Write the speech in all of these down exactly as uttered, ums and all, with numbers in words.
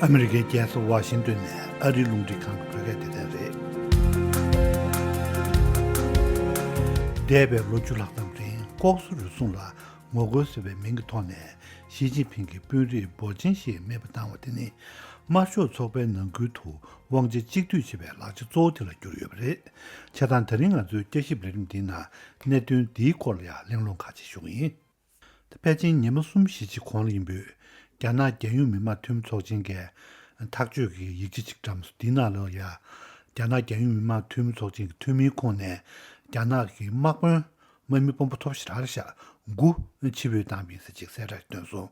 ཨ་མི་རི་ཀའི་རྒྱལ་ས་ཝ་ཤིང་ཏོན་ནས་ཨ་རིའི་རླུང་འཕྲིན་ཁང་གི་བོད་སྐད་སྡེ་ཚན་རེད། འདས་པའི་ལོ་བཅུ་ལྷག་ཙམ་རིང་ལྐོག་ཟ་རུལ་སུངས་ལ་ངོ་རྒོལ་ཟེར་བའི་མིང་གི་ཐོག་ནས་ཞི་ཅིན་ཕིང་གི་དཔོན་རིགས་འབོར་ཆེན་ཞིག་མེད་པར་བཏང་བ་དེ་ནི་དམར་ཤོག་ཚོགས་པའི་ནང་ཁུལ་དུ་དབང་ཆ་གཅིག་སྡུད་བྱེད་པའི་ལག་ཆ་གཙོ་བོ་དེ་ལ་གྱུར་ཡོད་པ་རེད། བྱས་ཙང་ད་རིང་ང་ཚོའི་བསྐྱར་ཞིབ་ལས་རིམ་འདིའི་ནང་གནད་དོན་འདིའི་སྐོར་ལ་ཡང་གླེང་སློང་ཁག་ཅིག་ཞུ་གི་ཡིན། ཕལ་ཆེར་ཉི་མ་གསུམ་བཞི་ཅིག་གོང་ལ་ཡིན་པོད། རྒྱ་ནག་རྒྱལ་ཡོངས་མི་དམངས་འཐུས་མི་ཚོགས་ཆེན་གྱིས་ཐག་གཅོད་ཀྱི་ཡིག་ཆ་ཅིག་བཀྲམ་སོང་། འདིའི་ནང་ལ་ཡ། རྒྱ་ནག་རྒྱལ་ཡོངས་མི་དམངས་འཐུས་མི་ཚོགས་ཆེན་གྱི་འཐུས་མིའི་ཁོངས་ནས་རྒྱ་ནག་གི་དམག་དཔོན་དམག་མི་དཔོན་པོ་ཐོབ་ཤ་ར་ཤ་དགུ་ཕྱིར་འབུད་བཏང་བ་ཡིན་ཟེར་ཅིག་གསལ་བསྒྲགས་བཏོན་སོང་།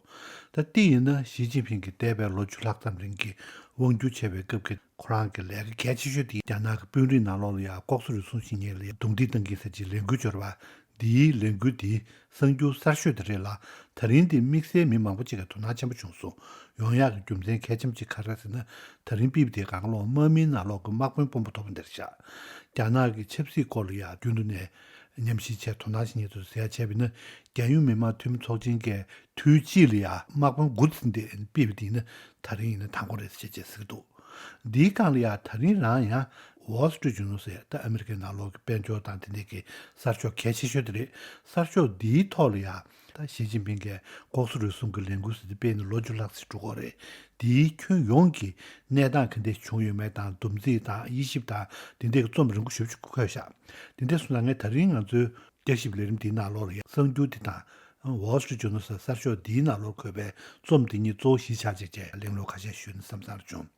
ད་འདི་ཡིན་ན་ཞི་ཅིན་ཕིང་གིས་འདས་པའི་ལོ་བཅུ་ལྷག་ཙམ་རིང་གི་དབང་སྒྱུར་བྱས་པའི་སྐབས་ཀྱི་ཁོ་རང་གི་ལས་ཀ་གལ་ཆེ་ཤོས་དེ་རྒྱ་ནག་གི་དཔོན་རིགས་ནང་ལོགས་ལ་ཡ་ལྐོག་ཟ་རུལ་སུངས་བྱེད་མཁན་ལ་ཡ་རྡུང་རྡེག་བཏང་གི་ཡིན་ཟེར་ཅིག་ལས་འགུལ་འབྱོར་བ། འདིའི་ལས་འགུལ་འདི་གསར་འགྱུར་གསར་ཤོས་དེ་རེད་ལ། ད་རིང་འདི་དམིགས་བསལ་མི་མང་པོ་ཅིག་གིས་དོ་སྣང་ཆེན་པོ་བྱུང་སོང་། ཡོང་ཡག་གི་རྒྱུ་མཚན་གལ་ཆེན་པོ་ཅིག་ག་རེ་རེད་ཟེར་ན། ད་རིང་པིབ་དེ་གང་ལོག་དམག་མིའི་ནང་ལོགས་ཀྱི་དམག་དཔོན་དཔོན་པོ་ཐོབ་པ་འདིར་བཞག་རྒྱ་ནག་གི་ཆབ་སྲིད་སྐོར་ལ་ཡ་རྒྱུན་དུ་ནས་ཉམས་ཞིབ་བྱས་དོ་སྣང་བྱེད་མཁན་ཚོས་ཟེར་ཡ་བྱས་པ་ཡིན་ན། རྒྱལ་ཡོངས་མི་དམངས་འཐུས་མི་ཚོགས་ཆེན་གྱིས་དུས་གཅིག་ལ་ཡ་དམག་དཔོན་དགུ་ཙམ་དེ་པིབ་དེ་ཡིན་ན་ད་རིང་ཡིན་ན་དང་པོ་རེད་ཟེར་བྱས་ཟེར་གྱི་འདུག་འདིའི་སྒང་ལ་ཡ་ད་རིང་རང་ཡང་Wall Street Journal་ཟེར་ད་ཨ་མི་རི་ཀའི་ནང་ལོགས་ཀྱི་དཔལ་འབྱོར་དང་དེ་འདྲས་ཀྱི་གསར་ཤོག་གལ་ཆེ་ཤོས་དེ་རེད། གསར་ཤོག་འདིའི་ཐོག་ལ་ཡ་ད་ཞི་ཅིན་ཕིང་གིས་ལྐོག་ཟ་རུལ་སུངས་ཀྱི་ལས་འགུལ་ཟེར་དེ་སྤེལ་ནས་ལོ་བཅུ་ལྷག་ཙམ་འགྲོ་གི་རེད། དེའི་ཁྱོན་ཡོངས་ཀྱི་གནས་སྟངས་ག་འདྲས་བྱུང་ཡོད་མེད་དང་སྡོམ་རྩིས་དང་དབྱེ་ཞིབ་དང་དེ་འདྲས་ཀྱི་རྩོམ་རིང་པོ་ཞེ་པོ་ཅིག་བཀོད་བཞག་དེ་འདྲས་སོང་ཙང་ངས་ད་རིང་ང་ཚོའི་བསྐྱར་ཞིབ་ལས་རིམ་འདིའི་ནང་ལོགས་ལ་ཡ་གསར་འགྱུར་འདི་དང་། Wall Street Journal་ཟེར་གསར་ཤོག་འདིའི་ནང་ལོགས་འཁོད་པའི་རྩོམ་འདི་གཉིས་གཙོ་བོ་གཞི་ཆགས་བྱས་བྱས་གླེང་སློང་ཁ་ཤས་ཞུས་ན་བསམ་བསམ་བྱུང་།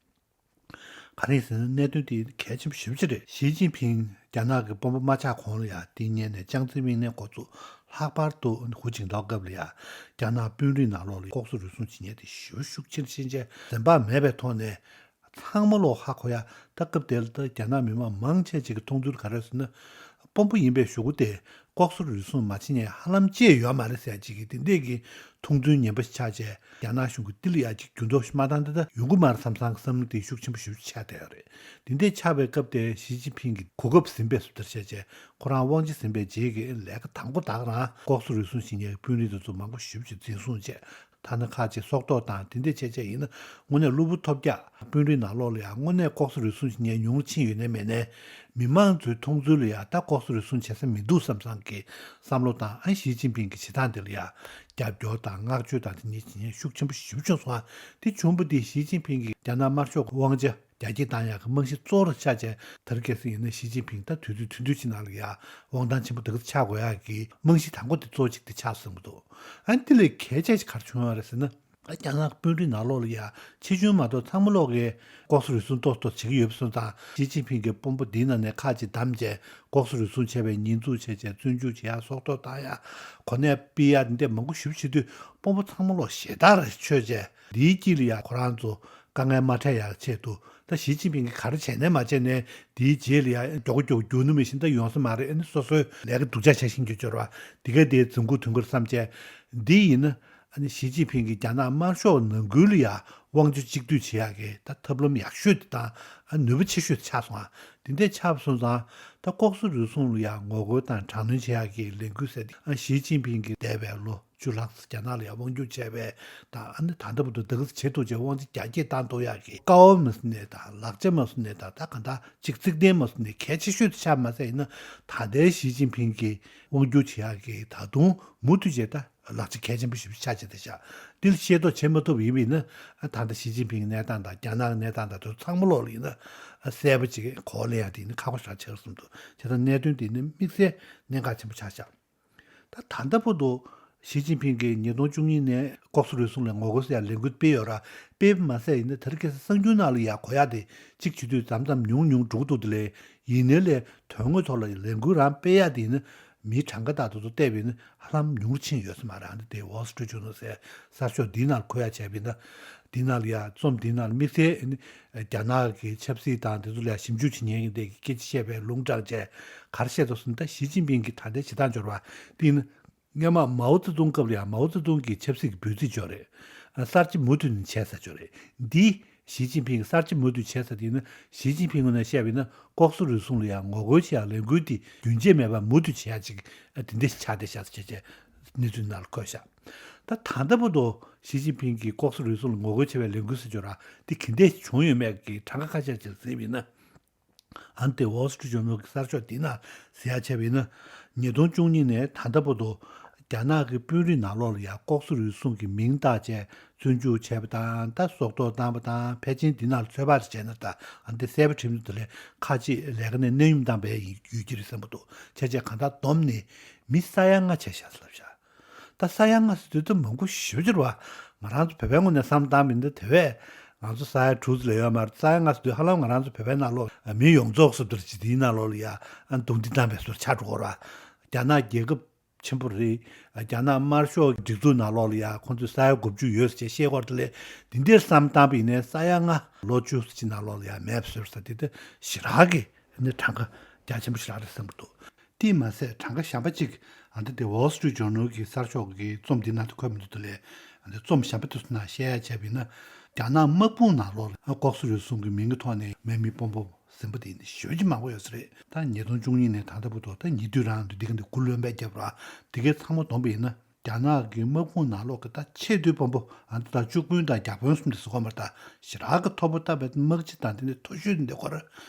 ག་རེ་ཟེར་ན་གནད་དོན་དེ་གལ་ཆེན་པོ་ཞེ་པོ་ཅིག་རེད། ཞི་ཅིན་ཕིང་རྒྱ་ནག་གི་དཔོན་པོ་མ་ཆགས་གོང་ལ་ཡ་དེ་ཉིད་ནས་ཅང་ཙེ་མིང་ནས་འགོ་ཚུགས་ལྷག་པར་དུ་ཧུ་ཅིན་ཐའོ་སྐབས་ལ་ཡ་རྒྱ་ནག་དཔོན་རིགས་ནང་ལོགས་ལ་ལྐོག་ཟ་རུལ་སུངས་བྱེད་མཁན་དེ་ཞེ་པོ་ཤུགས་ཆེན་ཕྱིན་ཆད་འཛེམ་བག་མེད་པའི་ཐོག་ནས། ཚང་མ་ལོག་ཧ་གོ་ཡ། ད་སྐབས་དེར་ད་རྒྱ་ནག་མི་མང་མང་ཆེ་ཅིག་གི་མཐོང་ཚུལ་ག་རེ་ཟེར་ན། དཔོན་པོ་ཡིན་པའི་གཞུག་གུ་དེ་ལྐོག་ཟ་རུལ་སུངས་མ་བྱེད་མཁན་ཧ་ལམ་ཅིག་ཡོད་མ་རེད་ཟེར་ཡ་ཅིག་གི་དེ་འདྲས་ཀྱི་མཐོང་ཚུལ་ངན་པ་ཞིག་ཆགས་བྱས་རྒྱ་ནག་གཞུང་གི་ཏི་ལི་ཡ་ཅིག་འགྱུར་ལྡོག་ཞིག་མ་བཏང་ད་ད་ཡོང་གི་མ་རེད་བསམ་བསམ་གི་བསམ་བློ་དེ་ཤུགས་ཆེན་པོ་ཞེ་པོ་ཅིག་ཆགས་བསྡད་ཡོད་རེད། དེ་འདྲས་ཆགས་པའི་སྐབས་དེ་ཞི་ཅིན་ཕིང་གི་གོ་སྐབས་ཟིན་པའི་བཟོ་ལྟར་བྱས་བྱས་ཁོ་རང་དབང་ཆ་ཟིན་པའི་རྗེས་ཀྱི་ལས་ཀ་དང་པོ་དག་རང་ལྐོག་ཟ་རུལ་སུངས་བྱེད་མཁན་གྱི་དཔོན་རིགས་དེ་ཚོ་མང་པོ་ཞེ་པོ་ཅིག་འཛིན་བཟུང་བྱས། ཐ་ན་ཁག་ཅིག་སྲོག་ཐོག་དང་དེ་འདྲས་བྱས་བྱས་ཡིན་ན་དངོས་གནས་གློ་བུར་ཐོལ་རྒྱག་དཔོན་རིགས་ནང་ལོགས་ལ་ཡང་དངོས་གནས་ལྐོག་ཟ་རུལ་སུངས་བྱེད་མཁན་ཉུང་རུ་ཕྱིན་ཡོད་ནའི་མེད་ནའི་མི་མང་ཚོའི་མཐོང་ཚུལ་ལ་ཡང་ད་ལྐོག་ཟ་རུལ་སུངས་བྱེད་ས་མི་འདུག་བསམ་བསམ་གྱི་བསམ་བློ་དང་ཨ་ཞི་ཅིན་ཕིང་གི་བྱེད་སྟངས་དེ་ལ་ཡང་རྒྱབ་སྐྱོར་དང་བསྔགས་བརྗོད་དང་དེ་འདྲས་བྱེད་མཁན་ཤུགས་ཆེན་པོ་ཞེ་པོ་བྱུང་སོང་ཨ། དེ་བྱུང་བ་དེ་ཞི་ཅིན་ཕིང་གིས་རྒྱ་ནག་དམར་ཤོག་གི་དབང་ཆ་རྒྱ་སྐྱེད་བཏང་ཡག་གི་རྨང་གཞི་གཙོ་བོར་ཆགས་བྱས་དེར་གལ་སྲིད་ཡིན་ན་ཞི་ཅིན་ཕིང་ད་དུས་ཚོད་ཐུང་ཐུང་ཅིག་ནང་ལ་ཡ་དབང་ཐང་ཆེན་པོ་དེ་ག་ཚོད་ཆགས་དགོས་ཡག་གི་རྨང་གཞི་དང་པོ་དེ་གཙོ་བོ་གཅིག་དེ་ཆགས་སོང་གི་འདུག་ཨ་ནི་དེ་ལས་གལ་ཆེ་ཞིག་ག་རེ་བྱུང་ཡོད་རེད་ཟེར་ན། ཨ་རྒྱ་ནག་དཔོན་རིགས་ནང་ལོགས་ལ་ཡ་ཆེ་ཆུང་མ་གཏོགས་ཚང་མ་ལོག་གིས་ལྐོག་ཟ་རུལ་སུངས་ཏོག་ཏོག་བྱེད་ཀྱི་ཡོད་པ་སོང་ཙང་ཞི་ཅིན་ཕིང་གི་དཔོན་པོ་འདིའི་ནང་ནས་ཁག་ཅིག་བདམས་བྱས་ལྐོག་ཟ་རུལ་སུངས་བྱས་པའི་ཉེས་འཛུགས་བྱས་བྱས་བཙོན་འཇུག་བྱེད་ཡག་སྲོག་ཐོག་བཏང་ཡག་གོ་གནས་སྤེལ་ཡག་འདི་འདྲ་མང་པོ་ཞེ་པོ་བྱེད་དུས་དཔོན་པོ་ཚང་མ་ལོག་ཞེ་དྲག་ར་ཆོད་བྱས་འདིའི་དཀྱིལ་ལ་ཡ་ཁོ་རང་ཚོ། དཀའ་ངལ་མ་འཕྲད་ཡག་ཆེད་དུ་ད་ཞི་ཅིན་ཕིང་གིས་ག་རེ་བྱས་ནས་མ་བྱས་ནས་དེའི་རྗེས་ལ་ཡང་མགྱོགས་མགྱོགས་རྒྱུག་ནི་མི་ཤེས་ད་ཡོང་ས་མ་རེད། ཨ་ནི་སོ་སོའི་ལས་ཀ་སྡུག་ཅག་བྱ་བཞིན་གྱི་སྦྱོར་བ་འདི་ག་དེའི་འཛིན་ཁུལ་དོན་ཁུལ་བསམ་བྱས་འདི་ཡིན་ན་ཨ་ནི་ཞི་ཅིན་ཕིང་གིས་རྒྱ་ནག་དམར་ཤོག་ནང་ཁུལ་ལ་ཡང་དབང་ཆ་གཅིག་སྡུད་བྱེད་ཡག་གི་ད་ཐབས་ལམ་ཡག་ཤོས་དེ་དང་ཨ་ནུས་པ་ཆེ་ཤོས་དེ་ཆགས་སོང་ཨ། དེ་འདྲས་ཆགས་སོང་ཙང་ད་ལྐོག་ཟ་རུལ་སུངས་ལ་ཡང་ངོ་རྒོལ་དང་དྲག་གནོན་བྱེད་ཡག་གི་ལས་འགུལ་ཟེར་ཏེ་ཨ་ཞི་ཅིན་ཕིང་གིས་འདས་པའི་ལོ། བཅུ་ལྷག་ཙམ་རྒྱ་ནག་ལ་ཡང་དབང་སྒྱུར་བྱས་པའི་དང་ཨ་ནི་ད་ལྟ་བར་དུ་ད་ག་ཚོད་བྱེད་ཐུབ་ཅེས་དབང་ཆ་རྒྱ་སྐྱེད་བཏང་ཐུབ་ཡག་གི་དཀའ་བ་མ་སོང་ནས་དང་ལག་ཆ་མ་སོང་ནས་དང་ད་ག་འདྲ་ཅིག་རྩིག་གདན་མ་སོང་ནས་གལ་ཆེ་ཤོས་དེ་ཆགས་མ་ཟད་ཡིན་ན་ད་ལྟའི་ཞི་ཅིན་ཕིང་གི་དབང་སྒྱུར་བྱེད་ཡག་གི་ད་དུང་མུ་མཐུད་བྱས་ད་ལག་ཆ་གལ་ཆེན་པོ་ཞིག་ཆགས་བྱས་ད་ཤག་འདི་ལ་ཤེས་རྟོགས་བྱེད་མ་ཐུབ་ཡིན་པ་ཡིན་ན་ད་ལྟ་ཞི་ཅིན་ཕིང་གི་གནས་སྟངས་དང་རྒྱ་ནག་གི་གནས་སྟངས་དང་དེ་ཚང་མ་ལོག་ལ་ཡིན་ན་གསལ་པོ་ཅིག་གོ་ལེན་ཡག་དེ་ཡིན་ན་ཁག་པོ་ཞེ་དྲག་ཆགས་བསམ་འདུག་བྱས་ཙང་གནད་དོན་དེ་ནི་དམིགས་བསལ་གནད་འགག་ཆེན་པོ་ཆགས་ཤག་ད་ད་ལྟ་བར་དུ་ཞི་ཅིན་ཕིང་གིས་ཉིས་སྟོང་བཅུ་གཉིས་ནས་ལྐོག་ཟ་རུལ་སུངས་ལ་ངོ་རྒོལ་ཟེར་ཡ་ལས་འགུལ་སྤེལ་ཡོད་ར། སྤེལ་བ་མ་ཟད་ཡིན་ན་དེ་རིང་ཁ་སང་གསར་འགྱུར་ནང་ལ་ཡ་གོ་ཡ་དེ་གཅིག་བྱེད་དུས་མཚམས་མཚམས་ཉུང་ཉུང་འགྲོ་གི་འདུག་དེ་ལས་ཡིན་ནའི་ལས་དོན་དངོས་ཐོག་ལ་ལས་འགུལ་རང་སྤེལ་ཡ་དེ་ཡིན་ན་མིའི་གྲངས་ཀ་དག་དེ་ཚོ་བལྟས་པ་ཡིན་ན་ཧ་ལམ་ཉུང་རུ་ཕྱིན་ཡོད་ས་མ་རེད། ཨ་ནི་དེ་Wall Street Journal་ཟེར་གསར་ཤོག་འདིའི་ནང་ལ་འཁོད་ཡ་བྱས་པ་ཡིན་ན། འདི་ནང་ལ་ཡ་རྩོམ་འདིའི་ནང་ལ་དམིགས་བསལ་ཨ་ནི་རྒྱ་ནག་གི་ཆབ་སྲིད་དང་དེ་ཚོ་ལ་ཡ་ཞིབ་འཇུག་བྱེད་མཁན་གྱི་དེ་གི་སྐད་ཆ་བཤད་པའི་ལུང་དྲངས་བྱས་ག་རེ་བཤད་འདུག་ཟེར་ན་ད་ཞི་ཅིན་ཕིང་གི་ད་ལྟའི་བྱེད་སྟངས་འབྱོར་བ་དེ་ཡིན་ན། སྔོན་མ་མའོ་ཙེ་ཏུང་སྐབས་ལ་ཡང་མའོ་ཙེ་ཏུང་གི་ཆབ་སྲིད་ཀྱི་འབོད་ཚིག་ཅིག་ཡོད་རེད། གསར་བརྗེ་མུ་མཐུད་ནས་བྱས་ཟེར་ཅིག་ཡོད་རེད། འདི་ཞི་ཅིན་ཕིང་གིས་གསར་བརྗེ་མུ་མཐུད་བྱས་ཟེར་དེ་ཡིན་ན་ཞི་ཅིན་ཕིང་ངོས་ནས་བཤད་པ་ཡིན་ན་ལྐོག་ཟ་རུལ་སུངས་ལ་ཡང་ངོ་རྒོལ་བྱེད་ཡག་ལས་འགུལ་འདི་རྒྱུན་ཆད་མེད་པར་མུ་མཐུད་བྱེད་ཡག་ཅིག་དེ་འདྲ་ཞིག་ཆགས་བསྡད་ཤག་ཟེར་བྱས་བྱས་གནས་ཚུལ་ནང་ལ་འཁོད་ཤག་ད་ད་ལྟ་བར་དུ་ཞི་ཅིན་ཕིང་གིས་ལྐོག་ཟ་རུལ་སུངས་ལ་ངོ་རྒོལ་བྱས་པའི་ལས་འགུལ་ཟེར་ཆོག་ར་དེ་ག་འདྲས་བྱུང་ཡོད་མེད་ཀྱི་གྲངས་ཀ་ཁ་ཤས་ཅིག་གཟིགས་པ་ཡིན་ན། ཨ་ནི་དེ་Wall Street Journal གི་གསར་ཤོག་འདི་ན་གཟིགས་ཡ་བྱས་པ་ཡིན་ན། ཉིས་སྟོང་བཅུ་གཉིས་ནས་ད་ལྟ་བར་དུ་རྒྱ་ནག་གི་དཔོན་རིགས་ནང་ལོགས་ལ་ཡང་ལྐོག་ཟ་རུལ་སུངས་ཀྱི་མིང་བཏགས་བྱས་བཙོན་འཇུག་བྱས་པ་དང་ད་སྲོག་ཐོག་བཏང་པ་དང་ཕལ་ཆེར་འདི་ནང་ལ་ཚོད་དཔག་རེ་བྱས་ན་ད་ཨ་ནི་དེ་གསལ་པོ་བྲིས་མི་འདུག་དེ་ལས་ཁ་ཅིག་ལས་ཀ་ནས་གནས་དབྱུང་བཏང་པའི་ཡོད་ཀྱི་རེད་བསམ་པ་འདུག་བྱས་བྱས་གང་ལྟར་བསྡོམས་ནས་མི་ས་ཡ་ལྔ་བྱས་ཤག་ཟེར་ལབ་ཤག་ད་ས་ཡ་ལྔ་ཟེར་དུས་ད་མང་པོ་ཞེ་པོ་ཅིག་རེད་བ། ང་རང་ཚོ་བོད་པའི་ངོས་ནས་བསམ་བློ་བཏང་མིན་ད་དེ་བས་ང་ཚོ་ས་ཡ་དྲུག་ཙམ་ལས་ཡོད་མ་རེད། ས་ཡ་ལྔ་ཟེར་དུས་ཧ་ལམ་ང་རང་ཚོ་བོད་པའི་ནང་ལོགས་མི་ཡོངས་རྫོགས་ཟེར་དུས་ཅི་དེའི་ནང་ལོགས་ལ་ཡ་ཨ་རྡུང་རྡེག་བཏང་བའི་བཟོ་འདྲ་ཆགས་འགྲོ་གི་རེད་བ། རྒྱ་ནག་རྒྱལ་ཁབ་ཆེན་པོ་རེད། རྒྱ་ནག་དམར་ཤོག་སྒྲིག་འཛུགས་ནང་ལོགས་ལ་ཡ་ཁོང་ཚོས་ས་ཡ་དགུ་བཅུ་ཡོད་ཟེར་བཤད་སྐོར་དེ་ལས་འདི་འདྲའི་བསམ་བློ་བཏང་པ་ཡིན་ནའི་ས་ཡ་ལྔ་ལོ་བཅུ་ཙམ་ཅིག་ནང་ལོགས་ལ་ཡ་མེད་པ་བཟོས་ས་དེ་ད་ཞེ་དྲག་གི་ནི་གྲངས་ཀ་རྒྱ་ཆེན་པོ་ཞེ་དྲག་རེད་བསམ་གྱི་འདུག་དེས་མ་ཟད་གྲངས་ཀ་གཞན་པ་གཅིག་ཨ་འདི་དེ་Wall Street Journal གི་གསར་ཤོག་གི་རྩོམ་འདི་ནང་དུ་འཁོད་མི་འདུག་དེ་ལས་ཨ་འདི་རྩོམ་གཞན་པ་དེ་ཚོ་ནང་བཤད་ཡ་བྱས་པ་ཡིན་ན། རྒྱ་ནག་དམག་དཔུང་ནང་ལོགས་ལ་ལྐོག་ཟ་རུལ་སུངས་ཀྱི་མིང་གི་ཐོག་ནས་མེ་མི་དཔོན་པོ་ཟིན་པ་དེ་ཡིན་ཞེ་པོ་ཅིག་མང་པོ་ཡོད་ས་རེད། ད་ཉིས་སྟོང་བཅུ་གཉིས་ནས་ད་ལྟ་བར་དུ་ད་ཉེ་དུས་རང་དུ་འདི་ག་འདི་འགུ་ལོན་པའི་རྒྱབ་ར་དེ་གའི་ཚང་མ་བསྡོམས་པ་ཡིན་ན། རྒྱ་ནག་གི་དམག་དཔུང་ནང་ལོགས་ཀྱི་ད་ཆེས་མཐོའི་དཔོན་པོ་ཨ་འདི་ད་བཅུ་དཔོན་དང་བརྒྱ་དཔོན་གསུམ་དེ་ཟེར་གོ་མ་རེད། ད་ཞེ་དྲག་གི་མཐོ་པོ་བཏབ་པའི་དམག་སྤྱི་དང་དེ་ནས་མཐོ་ཤོས་དེ་འདྲ་སྐོར་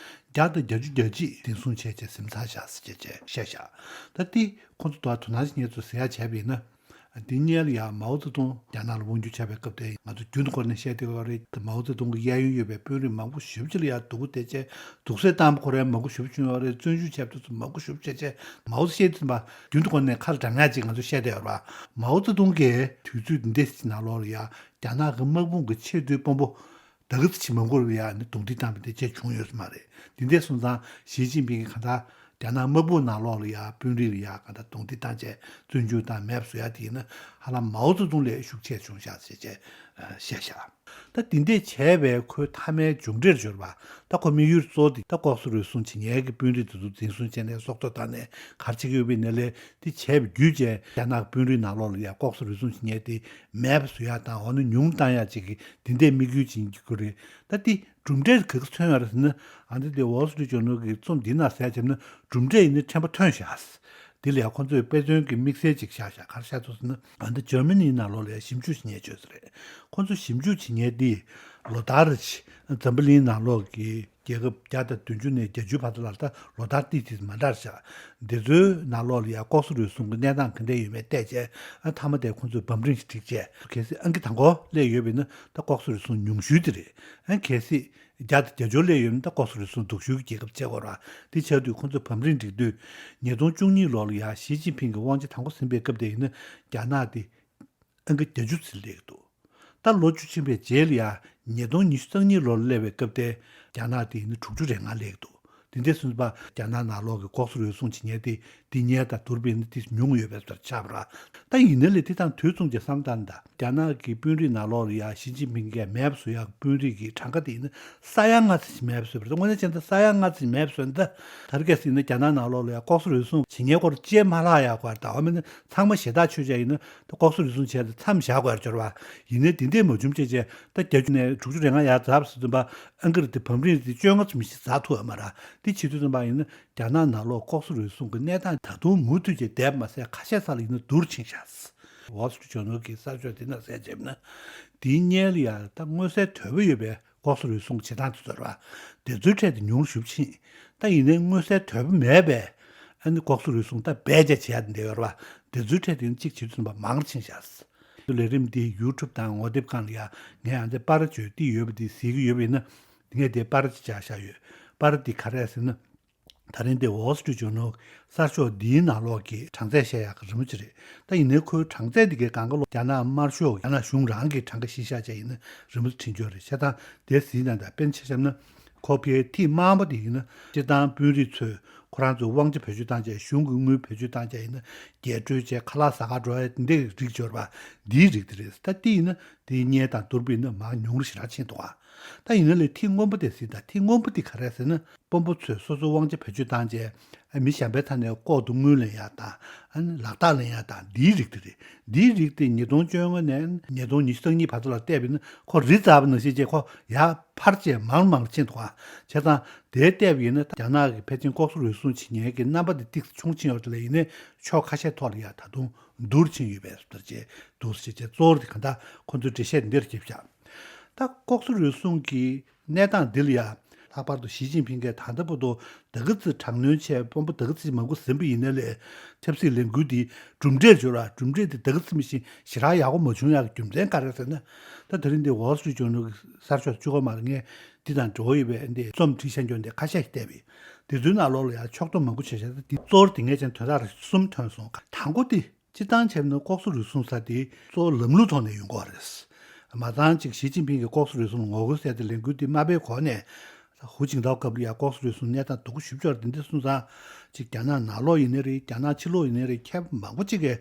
བརྒྱ་དང་བརྒྱད་ཅུ་གྱ་གཅིག་འཛིན་བཟུང་བྱས་བྱས་ཟིན་ཚར་བཞག་ཟེར་བྱས་བྱས་བཤད་བཞག་ད་དེ་ཁོང་ཚོ་དོ་དོ་སྣང་ཞིག་ངེད་ཚོ་ཟེར་ཡ་བྱས་པ་ཡིན་ན། དེ་སྔོན་ལ་ཡང་མའོ་ཙེ་ཏུང་རྒྱ་ནག་ལ་དབང་སྒྱུར་བྱས་པའི་སྐབས་དེ་ང་ཚོ་རྒྱུན་དུ་སྐོར་ནས་བཤད་བསྡད་ཡོད་རེད། མའོ་ཙེ་ཏུང་གི་གཡས་གཡོན་ཡོད་པའི་དཔོན་རིགས་མང་པོ་ཞེ་པོ་ཅིག་ལ་ཡང་སྡུག་པོ་དེ་བྱས་སྡུག་ཟས་བཏང་པ་ཁོ་རང་མང་པོ་ཞེ་པོ་བྱུང་ཡོད་རེད། བཙོན་འཇུག་བྱས་པ་དེ་ཚོ་མང་པོ་ཞེ་པོ་བྱས་བྱས་མའོ་ཙེ་ཤེས་ཚུན་པ་རྒྱུན་དུ་སྐོར་ནས་ཁ་ལ་འགྲངས་ཡ་ཅིག་ང་ཚོ་བཤད་བསྡད་ཡོད་རེད་བ། མའོ་ཙེ་ཏུང་གིས་དུས་ཚོད་འདི་འདྲ་ཞིག་ནང་ལོགས་ལ་ཡང་རྒྱ་ནག་གི་དམག་དཔུང་གི་ཆེས་མཐོའི་དཔོན་པོ་ད་ག་ཚོད་ཅིག་མང་པོ་ལ་ཡང་ནི་རྡུང་རྡེག་བཏང་བ་དེ་བྱས་བྱུང་ཡོད་ས་མ་རེད། དེ་འདྲ་སོང་ཙང་ཞི་ཅིན་ཕིང་གིས་གང་ལྟར་རྒྱ་ནག་དམག་དཔུང་ནང་ལོགས་ལ་ཡང་དཔོན་རིགས་ལ་ཡང་གང་ལྟར་རྡུང་རྡེག་བཏང་བྱས་བཙོན་འཇུག་དང་མེད་པ་བཟོ་ཡ་དེ་ཡིན་ན་ཧ་ལམ་མའོ་ཙེ་ཏུང་ལས་ཤུགས་ཆེ་བྱུང་ཤག་ཟེར་བྱས་བཤད་ཤག་ད་དེ་འདྲས་བྱས་པའི་ཁོའི་མཐའ་མའི་མཇུག་འབྲས་སྦྱོར་བ་ད་ཁོ་དམིགས་ཡུལ་གཙོ་བོ་དེ་ད་ལྐོག་ཟ་རུལ་སུངས་བྱེད་མཁན་གྱི་དཔོན་རིགས་དེ་ཚོ་འཛིན་བཟུང་བྱས་ནས་སྲོག་ཐོག་བཏང་ནས་ག་རེ་བྱེད་ཀྱི་ཡོད་པའི་ནས་ལས་དེ་བྱས་པ་བརྒྱུད་བྱས་རྒྱ་ནག་དཔོན་རིགས་ནང་ལོགས་ལ་ཡང་ལྐོག་ཟ་རུལ་སུངས་བྱེད་མཁན་དེ་མེད་པ་བཟོ་ཡ་དང་འོ་ན་ཉུང་བཏང་ཡ་ཅིག་གི་དེ་འདྲས་དམིགས་ཡུལ་ཅིག་ཡིན་དགོས་རེད། ད་དེ་གྲུབ་འབྲས་ག་ག་མཚོན་ཡོད་རེད་ཟེར་ན་ཨ་འདི་དེ་Wall Street Journal གི་རྩོམ་འདི་ནང་གསལ་བྱས་ན་གྲུབ་འབྲས་ཡིན་ན་ཕྲན་བུ་ཐོན་ཤག་དེ་ལས་ཁོ་ཚོས་དཔེ་མཚོན་གྱི་དམིགས་བསལ་ཅིག་བཞག་ཤག་ག་རེ་བཞག་འདུག་ཟེར་ན་ཨ་འདི་ཇར་མ་ནི་ནང་ལོགས་ལ་ཞིབ་འཇུག་བྱེད་མཁན་བྱོས་ཟེར་རེད། ཁོ་ཚོ་ཞིབ་འཇུག་བྱེད་མཁན་འདི་ལོ་ལྟར་ཅིག་འཛམ་བུ་གླིང་ནང་ལོགས་ཀྱི་རྒྱལ་ཁབ་བརྒྱ་དང་བདུན་ཅུ་ནས་བརྒྱད་ཅུ་བར་དུ་ལ་ད་ལོ་ལྟར་ཏིག་ཏིག་མ་འདྲ་ཤག་འདི་ཚོའི་ནང་ལོགས་ལ་ཡང་ལྐོག་ཟ་རུལ་སུངས་ཀྱི་གནས་སྟངས་ག་འདྲ་ཡོད་མེད་བལྟས་བྱས་ཨ་མཐའ་མ་དེ་ཁོ་ཚོས་བམ་རིམ་ཞིག་བསྒྲིགས་བྱས་གལ་སྲིད་ཨང་ཀི་དང་པོ་སླེབས་ཡོད་པ་ཡིན་ན་ད་ལྐོག་ཟ་རུལ་སུངས་ཉུང་ཤོས་དེ་རེད། ཨ་གལ་སྲིད་བརྒྱ་དང་བརྒྱད་ཅུ་སླེབས་ཡོད་ན་ད་ལྐོག་ཟ་རུལ་སུངས་སྡུག་ཤོས་ཀྱི་རྒྱལ་ཁབ་བྱེད་དགོས་རེད་བ། དེ་བྱས་དུས་ཁོ་ཚོས་བམ་རིམ་བསྒྲིགས་དུས་ཉིས་སྟོང་བཅུ་གཉིས་ལོ་ལ་ཡང་ཞི་ཅིན་ཕིང་གི་དབང་ཆ་དང་པོ་ཟིན་པའི་སྐབས་དེ་ཡིན་ན་རྒྱ་ནག་དེ་ཨང་ཀི་བརྒྱད་ཅུ་ཙམ་སླེབས་ཀྱི་འདུག་ད་ལོ་བཅུ་ཕྱིན་པའི་རྗེས་ལ་ཡང་ཉིས་སྟོང་ཉི་ཤུ་རྩ་གཉིས་ལོར་སླེབས་པའི་སྐབས་དེ་རྒྱ་ནག་དེ་ཡིན་ན་དྲུག་ཅུ་རེ་ལྔ་སླེབས་ཀྱི་འདུག་དེ་འདྲའི་སོང་ཙང་རྒྱ་ནག་ནང་ལོགས་ཀྱི་ལྐོག་ཟ་རུལ་སུངས་བྱེད་མཁན་དེ་དེ་སྔོན་དང་བསྡུར་བ་ཡིན་ན་དེ་ཉུང་ཡོད་པའི་བཟོ་འདྲ་ཆགས་པ་རེད། ད་ཡིན་ན་ལས་དེ་དང་དུས་མཚུངས་ཀྱི་བསམ་བློ་བཏང་ན་ད་རྒྱ་ནག་གི་དཔོན་རིགས་ནང་ལོགས་ལ་ཡང་ཞི་ཅིན་ཕིང་གིས་མེད་པ་བཟོ་ཡག་གི་དཔོན་རིགས་ཀྱི་གྲངས་ཀ་དེ་ཡིན་ན་ས་ཡ་ལྔ་ཙམ་ཞིག་མེད་པ་བཟོས་པ་རེད། དངོས་གནས་བྱས་ན་ས་ཡ་ལྔ་ཙམ་ཞིག་མེད་པ་བཟོས་ན་ད་ད་རེས་ཀྱི་ཡིན་ན་རྒྱ་ནག་ནང་ལོགས་ལ་ཡང་ལྐོག་ཟ་རུལ་སུངས་བྱེད་མཁན་སྐོར་ཅིག་མ་ལྷག་ཡག་སྐོར་ད་འོ་མིན་ན་ཚང་མ་ཞེ་དྲག་ཆོས་བྱས་ཡིན་ན་ད་ལྐོག་ཟ་རུལ་སུངས་བྱས་ཏེ་མཚམས་བཞག་དགོས་ཡག་འབྱོར་བ་ཡིན་ནའི་དེ་འདྲས་མ་བྱུང་བྱས་བྱས་ད་བརྒྱད་ཅུ་ནས་དྲུག་ཅུ་རེ་ལྔ་ཡར་འཛེགས་པ་ཟེར་དུས་ཨང་ཀི་རེ་དེ་བམ་རིམ་དེ་བཅོ་ལྔ་ཙམ་ཞིག་འཛེགས་ཐུབ་ཡོད་མ་རེད། དེ་བྱེད་དུས་ཙམ་པ་ཡིན་ན། རྒྱ་ནག་ནང་ལོགས་ལྐོག་ཟ་རུལ་སུངས་ཀྱི་གནས་སྟངས་ད་དུང་མུ་མཐུད་ཀྱིས་བསྡད་པ་མ་ཟད་ཁ་ཤས་ས་ལ་ཡིན་ན་སྡུག་རུ་ཕྱིན་ཤག Wall Street Journal གི་གསར་ཤོག་དེ་ནང་གསལ་བྱས་ན། དེའི་སྔོན་ལ་ཡང་ད་མངོན་གསལ་དོད་པོ་ཡོད་པའི་ལྐོག་ཟ་རུལ་སུངས་བྱེད་སྟངས་དེ་ཚོ་རེད་བ། དེ་ཚོའི་གྲས་དེ་ཉུང་རུ་ཞེ་པོ་ཕྱིན། ད་ཡིན་ནའི་མངོན་གསལ་དོད་པོ་མེད་པའི་ཨ་ནི་ལྐོག་ཟ་རུལ་སུངས་ད་སྦས་བཅད་བྱེད་ཡ་དེ་འདྲ་ཡོད་རེད་བ། དེ་ཚོའི་གྲས་དེ་ནི་གཅིག་བྱེད་དུས་ཙམ་པ་མང་རུ་ཕྱིན་ཤག་ལས་རིམ་འདི་YouTube དང་ངོ་དེབ་སྒང་ལ་ཡང་ངས་ཨ་འདི་པར་བརྗོད་དེ་ཡོད་པ་འདི་གཟིགས་ཀྱི་ཡོད་པ་ཡིན་ན། འདི་ངས་དེ་པར་ཅིག་བཅག་བཞག་ཡོད། པར་འདི་ག་རེ་ཟེར་ན། ད་རིང་འདི་Wall Street Journal གསར་ཤོག་འདིའི་ནང་ལོགས་ཀྱི་གྲངས་ཚད་བཤད་ཡག་གི་རི་མོ་ཅིག་རེད། ད་ཡིན་ནའི་ཁོའི་གྲངས་ཚད་འདི་གའི་སྒང་ག་ལོག་རྒྱ་ནག་དམར་ཤོག་རྒྱ་ནག་གཞུང་རང་གི་གྲངས་ཀ་གཞི་བཞག་བྱས་ཡིན་ན་རི་མོ་བྲིས་འཇོག་རེད། བྱས་ཙང་དེ་གཟིགས་ན་ད་དཔེར་ན་ཆ་བཞག་ན་ཁོ་ཕའི་ཐིག་དམར་པོ་དེ་ཡིན་ན་སྤྱིར་བཏང་དཔོན་རིགས་ཚོས་ཁོ་རང་ཚོའི་དབང་ཆ་བེད་སྤྱོད་བཏང་བྱས་གཞུང་གི་དངུལ་བེད་སྤྱོད་བཏང་བྱས་ཡིན་ན་རྒྱས་སྤྲོད་བྱས་ཁ་ལག་ཟ་གར་འགྲོ་ཡ་འདི་འདྲའི་རིགས་འབྱོར་བ་འདིའི་རིགས་དེ་རེད། ད་དེ་ཡིན་ན་དེའི་སྔོན་དང་བསྡུར་བ་ཡིན་ན་མར་ཉུང་རུ་ཞེ་དྲག་ཕྱིན་འདུག་ཨ། ད་ཡིན་ན་ལས་ཐིག་སྔོན་པོ་དེ་གཟིགས་དང་། ཐིག་སྔོན་པོ་དེ་ག་རེ་ཟེར་ན། དཔོན་པོ་ཚོས་སོ་སོའི་དབང་ཆ་བེད་སྤྱོད་བཏང་རྗེས། ཨ་མི་གཞན་པའི་ཐད་ནས་ལྐོག་ཏུ་དངུལ་ལེན་ཡག་དང་། ཨ་ནི་ལག་རྟགས་ལེན་ཡག་དང་། འདིའི་རིགས་དེ་རེད། འདིའི་རིགས་དེ་ཉིས་སྟོང་བཅོ་ལྔ་ནས་ཉིས་སྟོང་ཉི་ཤུ་རྩ་གཉིས་བར་དུ་ལ་བལྟས་པ་ཡིན་ན་ཁོ་རི་འཛེགས་པ་ནང་བཞིན་བྱས་ཁོ་ཡར་འཕར་བྱས་མང་རུ་མང་རུ་ཕྱིན་འདུག་ཨ། བྱས་ཙང་དེ་བལྟས་པ་ཡིན་ན་རྒྱ་ནག་གི་ཕལ་ཆེར་ལྐོག་ཟ་རུལ་སུངས་བྱེད་མཁན་གྱི་རྣམ་པ་དེ་ཏོག་ཙམ་ཆུང་ཕྱིན་ཡོད་རེད་ལ། ཡིན་ནའི་ཕྱོགས་ཁ་ཤས་ཐོག་ལ་ཡ་ད་དུང་ བསྡུར་ཕྱིན་ཡོད་པའི་ཟུར་བཅད་འདུག་ཟེར་བྱས་གཙོ་བོར་དེ་ག་འདྲ་ཁོ་ཚོའི་འགྲེལ་བཤད་འདིར་བྱེད་བཞག་ད་ལྐོག་ཟ་རུལ་སུངས་ཀྱི་གནས་སྟངས་འདི་ལ་ཡ། ལྷག་པར་དུ་ཞི་ཅིན་ཕིང་གིས་ད་ལྟ་བར་དུ་ད་ག་ཚོད་དྲག་གནོན་བྱས་དཔོན་པོ་ད་ག་ཚོད་མང་པོ་ཟིན་པ་ཡིན་ན་ལས་ཆབ་སྲིད་ལས་འགུལ་འདི་གྲུབ་འབྲས་འབྱོར་བ་གྲུབ་འབྲས་དེ་ད་ག་ཚོད་མི་ཤེས་ཞེ་དྲག་ཡག་པོ་མ་བྱུང་ཡག་གི་རྒྱུ་མཚན་ག་རེ་ཟེར་ན། ད་དེ་རིང་འདི་Wall Street Journal་གི་གསར་ཤོག་བཅུ་གོ་མར་ངས་འདི་དང་འབྲེལ་བ་ཡོད་པའི་འདི་རྩོམ་བྲིས་བཞག་རྒྱུ་འདི་ཁ་ཤས་ཤིག་བལྟས་པས། དེ་ཚོའི་ནང་ལོགས་ལ་ཡང་ཕྱོགས་གཏོགས་མང་པོ་བྱས་བཞག་ད་འདི་གཙོ་བོར་དེ་ངས་ཀྱང་དོན་དག་གསུམ་ཐོན་སོང་། དང་པོ་དེ། སྤྱིར་བཏང་བྱས་ན་ལྐོག་ཟ་རུལ་སུངས་ཟེར་དེ་གཙོ་བོ་ལམ་ལུགས་ཐོག་ནས་ཡོང་གི་ཡོད་རེད། མ་ཚང་གཅིག་ཞི་ཅིན་ཕིང་གིས་ལྐོག་ཟ་རུལ་སུངས་ལ་ངོ་རྒོལ་ཟེར་དེ་ལས་འགུལ་དེ་མ་སྤེལ་གོང་ནས། ཧུའུ་ཅིན་ཐའོ་སྐབས་ལ་ཡང་ལྐོག་ཟ་རུལ་སུངས་གནས་སྟངས་སྡུག་པོ་ཞེ་པོ་ཅིག་ཡོད་རེད། དེ་འདྲ་སོང་ཙང་། གཅིག་རྒྱ་ནག་ནང་ལོགས་ཡིན་ནའི་རེད། རྒྱ་ནག་ཕྱི་ལོགས་ཡིན་ནའི་རེད། མཁས་པ་མང་པོ་གཅིག་གིས་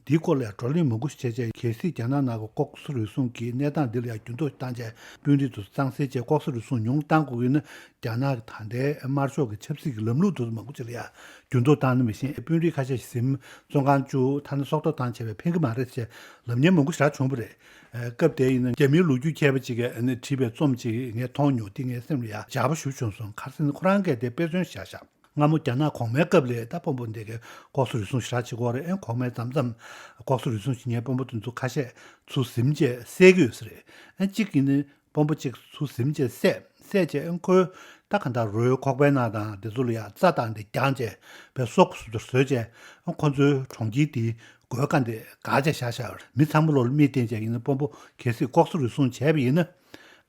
འདིའི་སྐོར་ལ་ཡང་བགྲོ་གླེང་མང་པོ་ཞིག་བྱས་བྱས། གལ་སྲིད་རྒྱ་ནག་ནང་གི་ལྐོག་ཟ་རུལ་སུངས་ཀྱི་གནས་སྟངས་འདི་ལ་ཡང་འགྱུར་ལྡོག་བཏང་བྱས། དཔོན་རིགས་དེ་ཚོ་གཙང་སེལ་བྱས། ལྐོག་ཟ་རུལ་སུངས་ཉུང་བཏང་དགོས་ཀྱི་ཡིན་ན། རྒྱ་ནག་གི་ད་ལྟའི་དམར་ཤོག་གི་ཆབ་སྲིད་ཀྱི་ལམ་ལུགས་དེ་ཚོ་མང་པོ་ཅིག་ལ་ཡང་འགྱུར་ལྡོག་བཏང་ན་མི་ཤེས། དཔོན་རིགས་ཁ་ཤས་ཤིག་ཟིན། བཙོན་ཁང་བཅུག་ཐ་ན་སྲོག་ཐོག་བཏང་བྱས་པས་ཕན་གྱི་མ་རེད་ཅེས་ལབ་མཁན་མང་པོ་ཞེ་དྲག་བྱུང་བ་རེད། ཨ། སྐབས་དེ་ཡིན་ན་རྒྱ་མིའི་ལོ་རྒྱུས་མཁས་པ་ཅིག་གིས་ཨ་ནི་བྲིས་པའི་རྩོམ་ཅིག་ངས་མཐོང་མྱོང་། དེ་ངའི་སེམས་ལ་ཡང་འཇགས་པོ་ཞེ་པོ་བྱུང་སོང་། ག་རེ་ཟེར་ན་ཁོ་རང་གིས་དེ་དཔེ་མཚོན་བཞག་བཞག་སྔ་མོ་རྒྱ་ནག་གོང་མའི་སྐབས་ལ་ད་དཔོན་པོ་འདི་གས་ལྐོག་ཟ་རུལ་སུངས་ཞེ་དྲག་བྱེད་ཀྱི་ཡོད་རེད། ཨེ། གོང་མས་མཚམས་མཚམས་ལྐོག་ཟ་རུལ་སུངས་བྱེད་མཁན་དཔོན་པོ་དེ་ཚོ་ཁ་ཤས་ཚུར་ཟིན་བྱས་བསད་ཀྱི་ཡོད་ས་རེད། ཨེ། གཅིག་ཡིན་ན་དཔོན་པོ་གཅིག་ཚུར་ཟིན་བྱས་བསད། བསད་བྱས། ཨེ། ཁོའི་ད་ག་འདྲ་རོའི་ཁོག་པའི་ནང་དང་དེ་ཚོ་ལ་ཡང་རྩྭ་དང་དེ་བརྒྱངས་བྱས་པའི་སྲོག་སུ་དུ་བཟོས་བྱས། ཨེ། ཁོ་ཚོའི་གྲོང་ཁྱེར་དེའི་སྒོའི་ཁ་འདི་བཀག་བྱས་བཞག་བཞག་ཡོད་རེད། མི་ཚང་མ་ལོག་ལ་མིག་བསྟན་བྱས་ཡིན་ན། དཔོན་པོ་གལ་སྲིད་ལྐོག་ཟ་རུལ་སུངས་བྱས་པ་ཡིན་ན།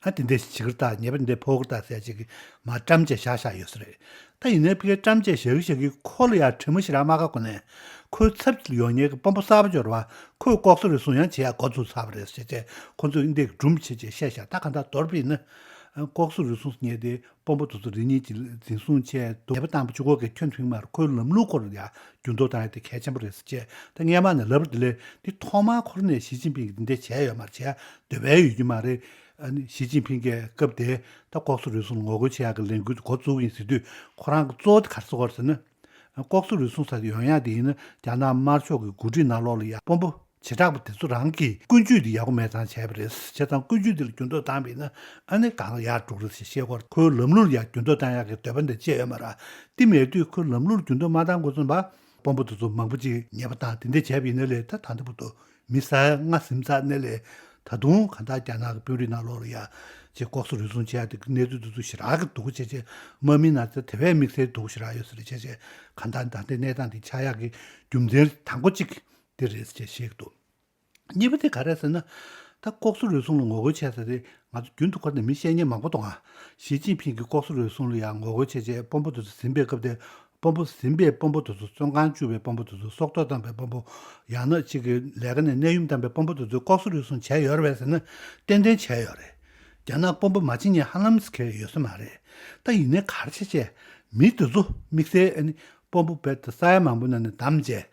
ཨ། དེ་འདྲ་ཞིག་བྱེད་ཀྱི་རེད་ད། ཉེས་པ་འདི་འདྲ་ཕོག་གི་རེད་ད་ཟེར་ཅིག་མར་བཀྲམ་བྱས་བཞག་བཞག་ཡོད་ས་རེད། ད་ཡིན་ནའི་ཕ་གིར་བཀྲམ་བྱས་བཞག་གི་བཞག་གི་ཁོ་ལ་ཡང་དྲི་མ་ཞེ་དྲག་མ་བཀག་གོང་ནས། ཁོའི་ཚབ་ལ་ཡོང་མཁན་གྱི་དཔོན་པོ་གསར་པ་འབྱོར་བ་ཁོས་ལྐོག་ཟ་རུལ་སུངས་ཡང་བྱེད་ཡག་འགོ་བཙུགས་ཚར་བ་རེད་ཟེར་བྱས། ཁོ་ཚོས་འདི་སྒྲུང་བྱེད་བྱས་བཤད་བཞག་ད་ག་འདྲ་མདོར་བསྡུས་ན། ལྐོག་ཟ་རུལ་སུངས་ཟེར་མཁན་དེ་དཔོན་པོ་དེ་ཚོ་རེ་གཉིས་ཀྱིས་འཛིན་བཟུང་བྱས་འདུག་ཉེས་པ་བཏང་བ་གཅིག་པོ་གིས་ཁྱོན་ནས་ཕན་མ་རེད། ཁོའི་ལམ་ལུགས་སྐོར་ལ་ཡང་འགྱུར་ལྡོག་བཏང་ཡ་དེ་གལ་ཆེན་པོ་རེད་ཟེར་བྱས། ད་སྔོན་མ་ནས་ལབ་པ་དེ་ལས། འདི་ཐོག་མར་ཁོ་རང་ནས་ཞི་ཅིན་ཕིང་གིས་འདི་འདྲ་བྱས་ཡོད་མ་རེད། བྱེད་ཡ་འདོད་པ་ཡོད་ཀྱི་མ་རེད། ཨ་ནི་ཞི་ཅིན་ཕིང་གིས་སྐབས་དེ་ད་ལྐོག་ཟ་རུལ་སུངས་ལ་ངོ་རྒོལ་བྱེད་ཡག་གི་ལས་འགུལ་འགོ་བཙུགས་ཡིན་ཟེར་དུས། ཁོ་རང་གིས་གཙོ་བོ་དེ་ག་རེ་བཟོ་དགོས་རེད་ཟེར་ན། ལྐོག་ཟ་རུལ་སུངས་ཟེར་དེ་ཡོང་ཡག་དེ་ཡིན་ན། རྒྱ་ནག་དམར་ཤོག་གི་འགོ་ཁྲིད་ནང་ལོགས་ལ་ཡང་དཔོན་པོ་བྱེ་བྲག་པ་དེ་ཚོ་རང་གི་ཀུན་སྤྱོད་དེ་ཡག་པོ་མེད་ཙང་བྱས་པ་རེད། བྱས་ཙང་ཀུན་སྤྱོད་དེ་ལ་འགྱུར་ལྡོག་བཏང་བ་ཡིན་ན། ཨ་ནི་གང་ཡག་འགྲོ་གི་རེད་ཟེར་བཤད་ཀྱི་ཡོད་རེད། ཁོའི་ལམ་ལུགས་ལ་ཡང་འགྱུར་ལྡོག་བཏང་ཡག་གི་འདོད་པ་འདི་ཅི་ཡང་ཡོད་མ་རེད། དེ་མེད་དུས་ཁོས་ལམ་ལུགས་འགྱུར་ལྡོག་མ་བཏང་དགོས་ཙམ་པ། དཔོན་པོ་དེ་ཚོ་མང་པོ་ཅིག་ཉེས་པ་བཏང་། དེ་འདྲ་བྱས་པ་ཡིན་ན་ལས། ད་ད་ལྟ་བར་དུ་མི་ས་ཡ་ལྔ་ཟིན་ཚར་ནས་ལས། ད་དུང་གང་ལྟར་རྒྱ་ནག་གི་དཔོན་རིགས་ནང་ལོགས་ལ་ཡ་ཅིག་ལྐོག་ཟ་རུལ་སུངས་བྱེད་ཡ་དེ་གནས་ཚུལ་དེ་ཚོ་ཞེ་དྲག་གི་སྡུག་པོ་བྱས་བྱས། དམག་མི་ནང་ཚན་དེ་བས་དམིགས་བསལ་སྡུག་པོ་ཞེ་དྲག་ཡོད་ས་རེད། བྱས་བྱས་གང་ལྟར་ད་ལྟའི་གནས་སྟངས་དེ་ཆགས་ཡག་གི་རྒྱུ་མཚན་དང་པོ་གཅིག་དེ་རེད་ཅེས་བཤད་ཀྱི་འདུག་གཉིས་པ་དེ་ག་རེ་ཟེར་ན། ད་ལྐོག་ཟ་རུལ་སུངས་ལ་ངོ་རྒོལ་བྱས་ཟེར་དེ་ང་ཚོ་རྒྱུན་དུ་ཁོ་ནས་མི་བཤད་མཁན་མང་པོ་འདུག་ཨ། ཞི་ཅིན་ཕིང་གིས་ལྐོག་ཟ་རུལ་སུངས་ལ་ཡང་ངོ་རྒོལ་བྱས་བྱས་དཔོན་པོ་དེ་ཚོ་ཟིན་པའི་སྐབས་དེ། དཔོན་པོ་ཟིན་པའི་དཔོན་པོ་དེ་ཚོ། བཙོན་ཁང་བཅུག་པའི་དཔོན་པོ་དེ་ཚོ། སྲོག་ཐོག་བཏང་པའི་དཔོན་པོ། ཡང་ན་གཅིག་གི་ལས་ཀ་ནས་གནས་དབྱུང་བཏང་པའི་དཔོན་པོ་དེ་ཚོས་ལྐོག་ཟ་རུལ་སུངས་བྱས་ཡོད་རེད་པས་ཟེར་ན། ཏན་ཏན་བྱས་ཡོད་རེད། རྒྱ་ནག་དཔོན་པོ་མ་བྱེད་མཁན་ཧ་ལམ་ཁེལ་ཡོད་ས་མ་རེད། ད་ཡིན་ནའི་ག་རེ་བྱས་བྱས་མི་དེ་ཚོ་དམིགས་བསལ་ཨ་ནི་དཔོན་པོ་བས་ད་ས་ཡ་མང་པོ་ནང་ནས་བདམས་བྱས།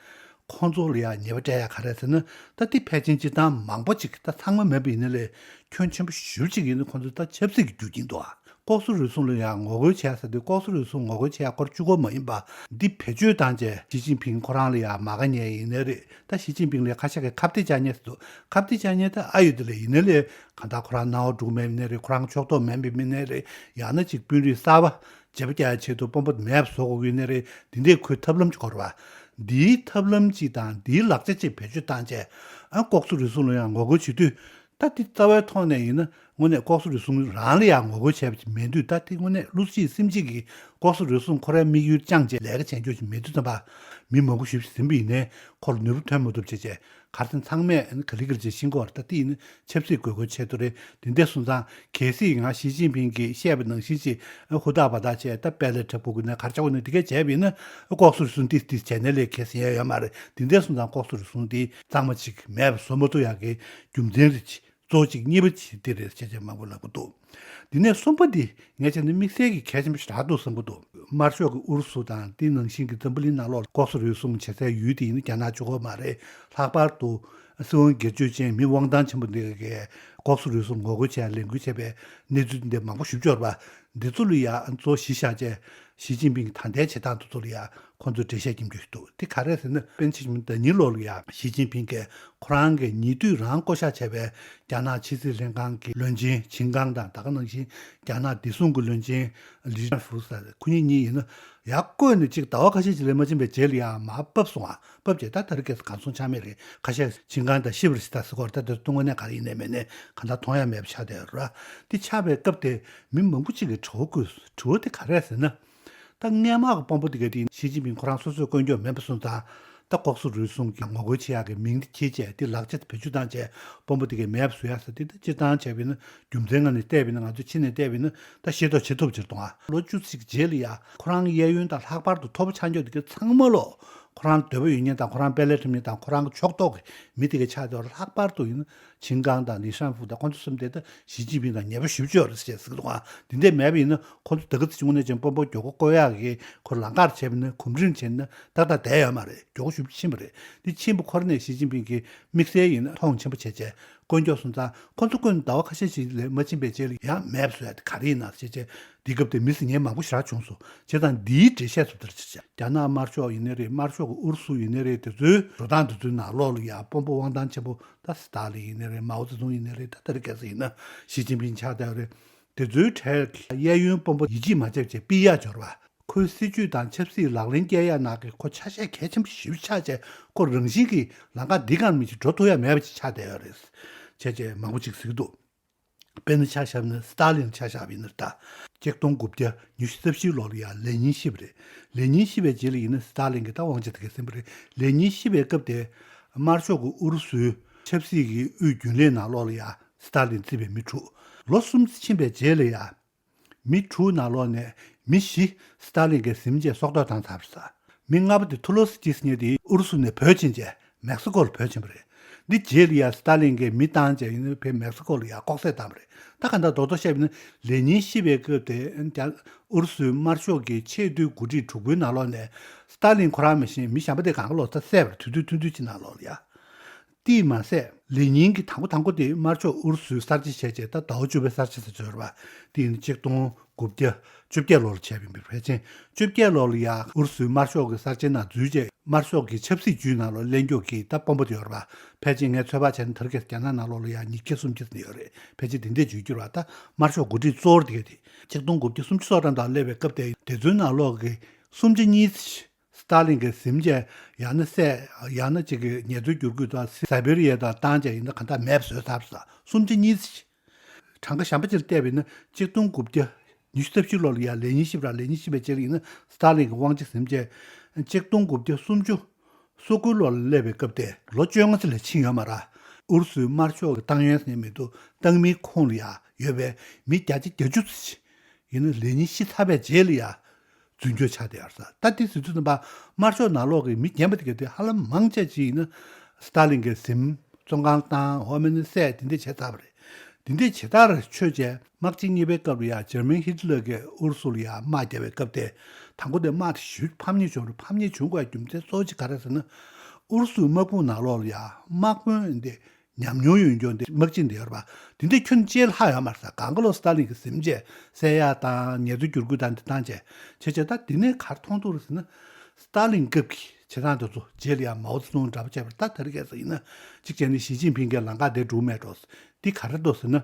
ཁོང་ཚོ་ལ་ཡང་ཉེས་པ་སྤྲད་ཡ་ག་རེ་ཟེར་ན། ད་དེ་ཕལ་ཆེར་སྤྱིར་བཏང་མང་པོ་ཅིག་ད་ཚང་མ་མིན་པ་ཡིན་ན་ལས། ཁྱོན་ཆེན་པོ་ཞེ་པོ་ཅིག་ཡིན་ན་ཁོང་ཚོ་ད་ཆབ་སྲིད་ཀྱི་རྒྱུ་རྐྱེན་འདུག་ཨ། ལྐོག་ཟ་རུལ་སུངས་ལ་ཡང་ངོ་རྒོལ་བྱས་ཟེར་དུས། ལྐོག་ཟ་རུལ་སུངས་ངོ་རྒོལ་བྱེད་ཡ་སྐོར་གཅིག་པོ་མ་ཡིན་པ། འདི་བེད་སྤྱོད་བཏང་བྱས་ཞི་ཅིན་ཕིང་ཁོ་རང་ལ་ཡང་མ་དགའ་མཁན་ཡིན་ནའི་རེད། ད་ཞི་ཅིན་ཕིང་ལ་ཁ་ཤས་ཀྱིས་ཁ་གཏད་བཅག་མཁན་ཟེར་འདུག་ཁ་གཏད་བཅག་མཁན་ད་ཨ་ཡོད་དེ་ལས། ཡིན་ནའི་ལས་གང་ལྟར་ཁོ་རང་གནང་བ་འགྲུབ་མེད་མིན་ནའི་རེད། ཁོ་རང་ཕྱོགས་གཏོགས་མེད་པ་མིན་ནའི་རེད། ཡང་ན་ཅིག་དཔོན་རིགས་གསར་པ་བརྗེ་པོ་རྒྱག་ཡ་ཆེད་དུ་དཔོན་པོ་མེད་པ་བཟོ་དགོས་ཀྱི་ཡོད་ནའི་རེད། འདི་འདྲའི་ཁོའི་ཐབས་ལམ་ཅིག་འཁོར་བ། འདིའི་ཐབས་ལམ་ཅིག་དང་འདིའི་ལག་ཆ་ཅིག་བེད་སྤྱོད་བཏང་བྱས། ཨ། ལྐོག་ཟ་རུལ་སུངས་ལ་ཡང་ངོ་རྒོལ་བྱེད་དུས། ད་འདི་རྩ་བའི་ཐོག་ནས་ཡིན་ན་དངོས་གནས་ལྐོག་ཟ་རུལ་སུངས་རང་ལ་ཡང་ངོ་རྒོལ་བྱས་པ་ཅིག་མེད་དུས། ད་དེ་དངོས་གནས་བློ་གཅིག་སེམས་གཅིག་གིས་ལྐོག་ཟ་རུལ་སུངས་ཁོ་རའི་དམིགས་ཡུལ་བཅངས་བྱས་ལས་ཀ་བྱེད་རྒྱུ་ཞིག་མེད་དུས་ཙམ་པ། མི་མང་པོ་ཞིག་ཟིན་པ་ཡིན་ནའི་ཁོ་ལ་ནུས་པ་ཐོན་མ་ཐུབ་བྱས་བྱས། གར་སོང་། ཚང་མས་ག་ལེ་ག་ལེ་བྱས་ཤེས་ཀྱི་ཡོད་རེད། ད་དེ་ཡིན་ན་ཆབ་སྲིད་དགོས་མཁོ་ཆེད་དུ་རེད། དེ་འདྲ་སོང་ཙང་གལ་སྲིད་ང་ཞི་ཅིན་ཕིང་གིས་བཤད་པ་ནང་བཞིན་ཅིག་ཧུར་ཐག་འབད་ཐག་བྱས། ད་དཔལ་ལས་འཁྲབ་དགོས་ཀྱི་ན། ག་རེ་བྱེད་དགོས་ན་དེ་གས་བྱས་པ་ཡིན་ན། ལྐོག་ཟ་རུལ་སུངས་ཏིས་ཏིས་བྱས་ནས་ལས་ཁེ་ཟེར་ཡ་ཡོད་མ་རེད། དེ་འདྲ་སོང་ཙང་ལྐོག་ཟ་རུལ་སུངས་དེ་གཙང་མ་ཅིག་མེད་པ་བཟོ་མ་ཐུབ་ཡག་གི་རྒྱུ་མཚན་རེད། གཙོ་བོ་གཅིག་གཉིས་པ་ཅིག་དེ་རེད་ཅེས་བྱས་མང་པོ་ལབ་ཀྱི་འདུག་དེ་ནས་གསུམ་པ་འདི་ངས་བྱས་ན་དམིགས་བསལ་གྱི་གལ་ཆེན་པོ་ཞེ་དྲག་འདུག་བསམ་གྱི་འདུག་དམར་ཤོག་གི་ཨུ་རུ་སུ་དང་དེ་ནང་བཞིན་གྱི་འཛམ་བུ་གླིང་ནང་ལོགས་ལྐོག་ཟ་རུལ་སུངས་བྱེད་སའི་ཡུལ་དེ་ཡིན་ན་རྒྱ་ནག་གཅིག་པོ་མ་རེད། ལྷག་པར་དུ་སྲིད་དབང་སྒེར་གཅོད་ཅན་མི་དབང་ཐང་ཆེན་པོ་འདི་གའི་ ལྐོག་ཟ་རུལ་སུངས་ངོ་རྒོལ་བྱས་ལས་འགུལ་བྱས་པའི་གནས་ཚུལ་འདི་འདྲ་མང་པོ་ཞིག་འབྱོར་བ། འདི་ཚོ་ལ་ཡ་གཙོ་གཞི་བཞག་བྱས་ཞི་ཅིན་ཕིང་གི་ད་ལྟའི་བྱེད་སྟངས་དེ་ཚོ་ལ་ཡ་ཁོང་ཚོས་འགྲེལ་བཤད་རྒྱབ་རྒྱུ་ཞིག་འདུག་དེ་ག་རེ་ཟེར་ན། པེ་ཅིན་ཟླ་ཉིན་ལོ་ལ་ཡ་ཞི་ཅིན་ཕིང་གིས་ཁོ་རང་གི་ཉེ་དུས་རང་བསྐོ་གཞག་བྱས་པའི་རྒྱ་ནག་ཕྱི་སྲིད་ལྷན་ཁང་གི་བློན་ཆེན་ཆིན་ཀང་དང་། ད་ག་ནང་བཞིན་རྒྱ་ནག་བདེ་སྲུང་གི་བློན་ཆེན་ལི་ཧྲན་ཧྥུ་ཟེར། ཁོ་གཉིས་གཉིས་ཡིན་ན་ཡར་བསྐོས་ནས་ཅིག་ཟླ་བ་ཁ་ཤས་ཅིག་ལས་མ་ཕྱིན་པའི་རྗེས་ལ་ཡ་མར་བབས་སོང་ཨ། བབས་རྗེས་ད་ད་རེས་གལ་སྲིད་གང་སོང་ཆ་མེད་རེད། ཁ་ཤས་ཆིན་ཀང་དང་ཤི་བར་ཞིག་ད་ཟེར་གོ་རེད། ད་དེ་ཚོ་དངོས་གནས་ག་རེ་ཡིན་ནའི་མིན་ནའི་གང་ལྟར་མཐོང་ཡ་མེད་པ་ཆགས་བསྡད་ཡོད་རེད། དེ་ཆགས་པའི་སྐབས་དེ་མི་མང་པོ་ཅིག་གིས་དྲི་བ་བཀོད། དྲི་བ་དེ་ག་རེ་རེད་ཟེར་ན། ད་སྔས་མ་གི་དཔོན་པོ་དེ་ག་དེ་ཞི་ཅིན་ཕིང་ཁོ་རང་སོ་སོས་བསྐོས་འགྱོག་མེད་པ་སོང་ཙང་། ད་ལྐོག་ཟ་རུལ་སུངས་ཀྱི་ངོ་རྒོལ་བྱེད་ཡག་གི་མིང་དེ་ཁྱེར་བྱས་དེ་ལག་ཆ་དེ་བེད་སྤྱོད་བཏང་བྱས་དཔོན་པོ་དེ་གས་མེད་པ་བཟོ་ཡག་ཟེར་དེ། ད་སྤྱིར་བཏང་བྱས་པ་ཡིན་ན་རྒྱུ་མཚན་ངོས་ནས་བལྟས་པ་ཡིན་ན། ང་ཚོ་ཕྱི་ནས་བལྟས་པ་ཡིན་ན་ད་ཤེས་རྟོགས་བྱེད་ཐུབ་ཅིག་གཏོང་ཨ། ལོ་བཅུ་ཙམ་རྗེས་ལ་ཡ་ཁོ་རང་གཡས་གཡོན་དང་ལྷག་པར་དུ་མཐོ་པོ་ཆགས་འགྱོག་དེ་གས་ཚང་མ་ལོ་ཁོ་རང་འདོད་པ་ཡོད་མཁན་དང་ཁོ་རང་དཔལ་ལས་འཁྲབ་མཁན་དང་ཁོ་རང་གི་ཕྱོགས་གཏོགས་ཀྱི་མི་དེ་གས་ཆགས་བསྡད་པ་རེད། ལྷག་པར་དུ་ཡིན་ན་ཆིན་ཀང་དང་ལི་ཧྲན་ཧྥུ་དང་ཁོ་ཚོ་གསུམ་དེ་ད་ཞི་ཅིན་ཕིང་དང་ཉེ་པོ་ཞེ་པོ་ཅིག་ཡོད་རེད་ཟེར་ཟེར་གི་འདུག་ཨ། དེ་འདྲས་མེད་པ་ཡིན་ན་ཁོ་ཚོ་ད་ག་ཚོད་ཅིག་དངོས་གནས་ཅན་དཔོན་པོ་མགྱོགས་པོ་བསྐོ་ཡག་གི་ཁོ་ལམ་ཁ་རེ་བྱས་པ་ཡིན་ན། གོམ་རིམ་བྱས་ན་ཏག་ཏག་བསྡད་ཡོད་མ་རེད། མགྱོགས་པོ་ཞེ་པོ་ཅིག་ཕྱིན་པ་རེད། དེ་ཕྱིན་པ་ཁོ་རང་ནས་ཞི་ཅིན་ཕིང་གིས་དམིགས་བསལ་ཡིན་ན་མཐོང་ཆེན་པོ་བྱས་བྱས་བསྐོས་འགྱོག་སོང་ཙང་། ཁོ་ཚོ་བསྐོས་ནས་ཟླ་བ་ཁ་ཤས་ཤིག་ལས་མ་ཕྱིན་པའི་རྗེས་ལ་ཡང་མེད་པ་བཟོ་ཡ་དེ་ག་རེ་ཡིན་ན་ཟེར་བྱས། དེ་སྐབས་དེ་མི་ཟེར་མཁན་མང་པོ་ཞེ་དྲག་བྱུང་སོང་། བྱས་ཙང་འདིའི་འགྲེལ་བཤད་ཚོ་དེར་བྱས། རྒྱ་ནག་དམར་ཤོག་ཡིན་ནའི་རེད། དམར་ཤོག་གི་ཨུ་རུ་སུ་ཡིན་ནའི་རེད། དེ་ཚོའི་འགྲོ་སྟངས་དེ་ཚོའི་ནང་ལོགས་ལ་ཡ་དཔོན་པོ་དབང་ཐང་ཆེན་པོ་ད་སི་ཏཱ་ལིན་ཡིན་ནའི་རེད། མའོ་ཙེ་ཏུང་ཡིན་ནའི་རེད། ད་དེ་རིང་ཁ་སང་ཡིན་ན་ཞི་ཅིན་ཕིང་ཆགས་བསྡད་ཡོད་རེད། དེ་ཚོའི་གྲས་གཡས་གཡོན་དཔོན་པོ་ཡིད་ཆེས་མ་བྱས་བྱས་ཕུད་ཡག་འབྱོར་བ། ཁོའི་སྲིད་ཇུས་དང་ཆབ་སྲིད་ལག་ལེན་བསྐྱལ་ཡག་ནང་གི་ཁོ་ཆ་ཤས་གལ་ཆེན་པོ་ཞེ་པོ་ཆགས་བྱས། ཁོ་རང་བཞིན་གྱིས་ལམ་ཁ་འདི་སྒང་མི་ཅིག་འགྲོ་ཐུབ་ཡ་མེད་པ་ཅིག་ཆགས་བསྡད་ཡོད་རེད། བྱས་བྱས་མང་པོ་ཅིག་ཟེར་གྱི་འདུག་དཔེར་ན་ཆ་བཞག་ན་སི་ཏཱ་ལིན་ཆ་བཞག་པ་ཡིན་ན་ད། ཆིག་སྟོང་དགུ་བརྒྱ་ཉི་ཤུ་རྩ་བཞི་ལོ་ལ་ཡ་ལེ་ཉིན་ཤི་བ་རེད། ལེ་ཉིན་ཤི་བའི་རྗེས་ལ་ཡིན་ན་སི་ཏཱ་ལིན་གྱི་ད་དབང་ཆ་དེ་གས་ཟིན་པ་རེད། ལེ་ཉིན་ཤི་བའི་སྐབས་དེ་དམར་ཤོག་གི་ཨུ་རུ་སུའི་ཆབ་སྲིད་ཀྱི་དབུས་རྒྱུན་ལས་ནང་ལོགས་ལ་ཡ་སི་ཏཱ་ལིན་བརྩིས་པའི་མི་དྲུག་ལོ་གསུམ་ཙམ་ཕྱིན་པའི་རྗེས་ལ་ཡ། མི་དྲུག་ནང་ལོགས་ནས་མི་བཞི་སི་ཏཱ་ལིན་གྱིས་ཟིན་བྱས་སྲོག་ཐོག་བཏང་ཚར་བ་རེད། མི་ལྔ་པ་དེ་ཐུ་ལོ་སི་ཅི་ཟེར་མཁན་དེ་ཨུ་རུ་སུ་ནས་བྲོས་ཕྱིན་བྱས་མེག་སི་ཀོ་ལ་བྲོས་ཕྱིན་པ་རེད། འདི་རྗེས་ལ་ཡ་སི་ཏཱ་ལིན་གྱིས་མི་བཏང་བྱས་ཡིན་ན་ཕར་མེག་སི་ཀོ་ལ་ཡ་ལྐོག་བསད་བཏང་པ་རེད། ད་ག་འདྲ་རྡོག་རྡོག་བཤད་པ་ཡིན་ན་ལེ་ཉིན་ཤི་བའི་སྐབས་དེ་རྒྱ་ཨུ་རུ་སུའི་དམར་ཤོག་གི་ཆེས་མཐོའི་འགོ་ཁྲིད་དྲུག་པོའི་ནང་ལོགས་ནས་སི་ཏཱ་ལིན་ཁོ་རང་མ་གཏོགས་མི་གཞན་པ་དེ་གང་ག་ལོག་ད་བསད་པ་རེད། དུས་ཚོད་ཐུང་ཐུང་ཅིག་ནང་ལོགས་ལ་ཡ། དེས་མ་ཟད་ལེ་ཉིན་གྱི་དང་པོ་དང་པོ་དེ་དམར་ཤོག་ཨུ་རུ་སུའི་གསར་བརྗེ་བྱས་རྗེས་ད་ཟླ་བ་བཅུ་པའི་གསར་བརྗེ་ཟེར་ཚོད་རེད་པ། དེ་ཡིན་ན་ཆིག་སྟོང་དགུ་བརྒྱ་བཅོ་བརྒྱད་ལོ་ལ་བྱས་པ་ཡིན་པས། ཕལ་ཆེར་བཅོ་བརྒྱད་ལོ་ལ་ཡ་ཨུ་རུ་སུའི་དམར་ཤོག་གི་གསར་བརྗེ་ནང་འཛུལ་རྗེས་དམར་ཤོག་གི་ཆབ་སྲིད་བརྒྱུད་ནང་ལོགས་གླེང་རྒྱུ་གི་ད་དཔོན་པོ་དེ་ཡོད་རེད་པ། ཕལ་ཆེར་ངས་ཚོད་དཔག་བྱས་ན་ད་རེས་རྒྱ་ནག་ནང་ལོགས་ལ་ཡ་ཉིས་བརྒྱ་སུམ་བརྒྱ་ཙམ་ཡོད་རེད། ཕལ་ཆེར་དེ་འདྲས་བརྗོད་རྒྱུ་རེད་པ། ད་དམར་ཤོག་འགོ་ཁྲིད་གཙོ་བོ་དེ་ག་དེ་ཆིག་སྟོང་དགུ་བརྒྱ་སུམ་ཅུ་སོ་གྲངས་དང་སླེབས་པའི་སྐབས་དེ་དེ་ཚོའི་ནང་ལོགས་ཀྱི་སུམ་ཆ་གཉིས་ཙམ་ཞིག་སི་ཏཱ་ལིན་གྱིས་ཟིན་བྱས་ཡང་ན་བསད། ཡང་ན་གཅིག་གི་ངལ་རྩོལ་བསྒྱུར་བཀོད་དང་སི་སའི་བེ་རི་ཡ་དང་བཏང་བྱས་ཡིན་ན་གང་ལྟར་མེད་པ་བཟོས་ཚར་བ་རེད། སུམ་ཆ་གཉིས་ཙམ་ཞིག་གྲངས་ཀ་གཞན་པ་ཅིག་ལ་བལྟས་པ་ཡིན་ན་ཆིག་སྟོང་དགུ་བརྒྱ་ཉི་ཤུ་རྩ་བཞི་ལོ་ལ་ཡ་ལེ་ཉིན་ཤི་བ་རེད། ལེ་ཉིན་ཤི་བའི་རྗེས་ལ་ཡིན་ན་སི་ཏཱ་ལིན་གྱི་དབང་ཆ་ཟིན་བྱས་ཆིག་སྟོང་དགུ་བརྒྱ་སུམ་ཅུ་སོ་དགུ་ལོ་ལ་སླེབས་པའི་སྐབས་དེ་ལོ་བཅོ་ལྔ་ཙམ་ལས་ཕྱིན་ཡོད་མ་རེད། ཨུ་རུ་སུའི་དམར་ཤོག་གི་ཏང་ཡོན་ཟེར་མཁན་མི་འདུག་ཏང་མིའི་ཁོངས་ལ་ཡ་ཡོད་པའི་མི་བརྒྱ་ཆ་བརྒྱད་ཅུ་ཙམ་ཞིག་ཡིན་ན་ལེ་ཉིན་ཤི་ཚར་བའི་རྗེས་ལ་ཡ་རྫུན་སྐྱོན་ཆགས་བསྡད་ཡོད་རེད། ད་དེ་ཟེར་དུས་ཙམ་པ་དམར་ཤོག་ནང་ལོགས་ཀྱི་མི་རྒན་པ་དེ་ག་དེ་ཧ་ལམ་མང་ཆེ་ཅིག་ཡིན་ན་སི་ཏཱ་ལིན་གྱིས་ཟིན། བཙོན་ཁང་བཏང་། འོ་མ་ནི་བསད། དེ་འདྲས་བྱས་ཚར་བ་རེད། དེ་འདྲས་བྱས་ཚར་ཆོད་བྱས་དམག་ཆེན་གཉིས་པའི་སྐབས་ལ་ཡ་འཇར་མན་ཧི་ཏི་ལར་གྱིས་ཨུ་རུ་སུ་ལ་ཡ་དམག་བརྒྱབ་པའི་སྐབས་དེ་དང་པོ་དེ་དམག་དེ་ཞེ་པོ་ཕམ་ཉེས་བྱུང་རེད། ཕམ་ཉེས་བྱུང་དགོས་རྒྱུ་མཚན་གཙོ་བོ་གཅིག་ག་རེ་ཟེར་ན། ཨུ་རུ་སུའི་དམག་དཔུང་ནང་ལོགས་ལ་ཡ་དམག་དཔོན་འདི་ཉམས་མྱོང་ཡོད་མཁན་དེ་དམག་སྤྱི་འདི་ཡོད་རེད་པ། དེ་འདྲས་ཁྱོན་ཆེ་ལྷག་ཡོད་མ་རེད་ཟེར། གང་ག་ལོག་སི་ཏཱ་ལིན་གྱིས་ཟིན་བྱས་བསད་ཡག་དང་ངལ་རྩོལ་བསྒྱུར་བཀོད་དང་འདི་བཏང་བྱས་བྱས་བྱས། ད་དེ་ནས་ག་རེ་མཐོང་ཐུབ་རེད་ཟེར་ན། སི་ཏཱ་ལིན་སྐབས་ཀྱི་བྱེད་སྟངས་དེ་ཚོ་རྗེས་ལ་ཡང་མའོ་ཙེ་ཏུང་འདྲ་པོ་བྱས་པ་རེད། ད་དེ་རིང་ཁ་སང་ཡིན་ན་གཅིག་བྱས་ན་ཞི་ཅིན་ཕིང་གིས་ལམ་ཁ་དེ་སྒྲུག་མེད་འགྲོ། འདི་ག་རེ་འགྲོ་ཟེར་ན།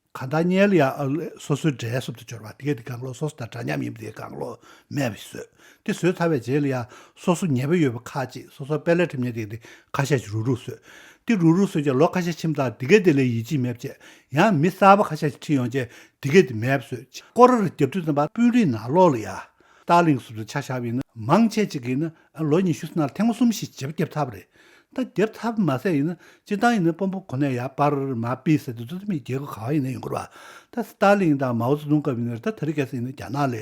གང་ལྟར་སྔོན་ལ་ཡ་ཨ་སོ་སོའི་འབྲས་སོབ་ཏུ་འབྱོར་བ་དེ་གས་དེ་གང་ལོ་སོ་སོ་དང་འདྲ་མཉམ་ཡིན་པ་དེ་གང་ལོ་མེད་པ་ཞིག་བཟོས། དེ་བཟོས་ཚར་བའི་རྗེས་ལ་ཡ་སོ་སོ་ཉེ་པོ་ཡོད་པ་ཁག་ཅིག་སོ་སོ་དཔེ་ལས་འཁྲབ་མཁན་དེ་གས་དེ་ཁ་ཤས་ཤིག་རུག་རུག་བཟོས། དེ་རུག་རུག་བཟོས་རྗེས་ལོ་ཁ་ཤས་ཕྱིན་པ་དང་དེ་གས་དེ་ལ་ཡིད་ཆེས་མེད་པ་བྱས། ཡང་མི་གསར་པ་ཁ་ཤས་ཤིག་ཁྲིད་ཡོང་རྗེས་དེ་གས་དེ་མེད་པ་བཟོས། སྐོར་ར་རྒྱབ་དུས་ཙམ་པ་དཔོན་རིགས་ནང་ལོགས་ལ་ཡ། སི་ཏཱ་ལིན་སོགས་ལ་ཆ་བཞག་པ་ཡིན་ན་མང་ཆེ་ཅིག་ཡིན་ན་ལོ་ཉི་ཤུ་ཙམ་ནང་ཐེངས་མ་གསུམ་ཞིག་བརྗེ་པོ་བརྒྱབ་ཚར་བ་རེད། ད་བརྒྱབ་ཚར་བ་མ་ཟད་ཡིན་ན་སྤྱིར་བཏང་ཡིན་ན་དཔོན་པོ་གོ་གནས་ཡར་སྤར་མར་ཕུད་ཟེར་དུས་ཚོད་མི་རྒྱལ་ཁབ་ག་བ་ཡིན་ན་ཡོང་གི་རེད་པ། ད་སི་ཏཱ་ལིན་དང་མའོ་ཙེ་ཏུང་སྐབས་ཡིན་ན་རེད། ད་དེ་རིང་ཁ་སང་ཡིན་ན་རྒྱ་ནག་ལ་